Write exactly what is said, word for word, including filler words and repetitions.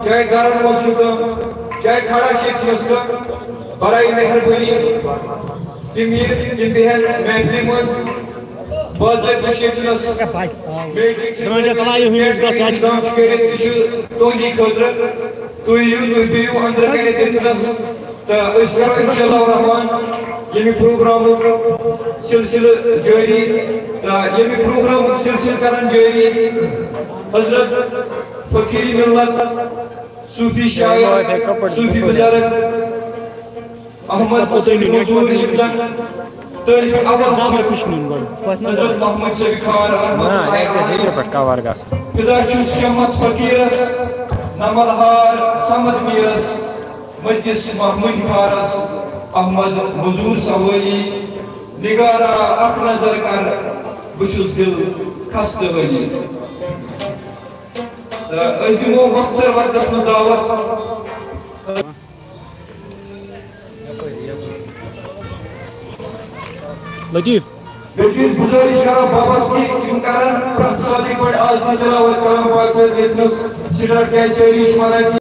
چاہے گرن منٛز چھُ کانٛہہ، چاہے کھڑا چھِ ییٚتہِ چھُ کانٛہہ، برائے مہربٲنی تِم یِن، تِم بیٚہن محفلہِ منٛز۔ باضٲبطہٕ چھِ ییٚتہِ نَس میٖٹِنٛگ چھِ تُلان یہِ ہُمِس گژھ اَتہِ۔ انتظام چھُ کٔرِتھ، یہِ چھُ تُہنٛدی خٲطرٕ۔ تُہۍ یِیِو، تُہۍ بِہِو أنٛدرٕ کَنہِ ییٚتہِ نَس۔ تہٕ أسۍ کَرو اِنشاء اللہ الرحمن ییٚمہِ پروگرامُک سلسلہٕ جٲری، تہٕ ییٚمہِ پروگرامُک سلسلہٕ کَران جٲری حضرت فقیٖر ملت، صوٗفی شاعر، صوٗفی بُزرگ احمد حسین منظور، یِم زَن طٲلبِ اول چھِ حضرت محمد صٲبِ خان رحمتہ اللہ علیہ۔ فدا چھُس شمس فقیٖرس، نمل ہار صمد میٖرس، مٔتِس محمود خارس، احمد مزور سوٲلی، نگارا اکھ نظر کر، بہٕ چھُس دِل خستہٕ حٲلی۔ تہٕ أسۍ دِمو مۄختصر وقتس منٛز دعوت۔ لطیف۔ بیٚیہِ چھُ أسۍ گُزٲرِش کران بابس کہِ یِم کرن پرٛٮ۪تھ ساتہٕ یِتھ پٲٹھۍ آز تہِ تلاوت کلام پاک صٲب ییٚتہِ نَس سٹارٹ، کیازِ سٲری چھِ وَنان کہِ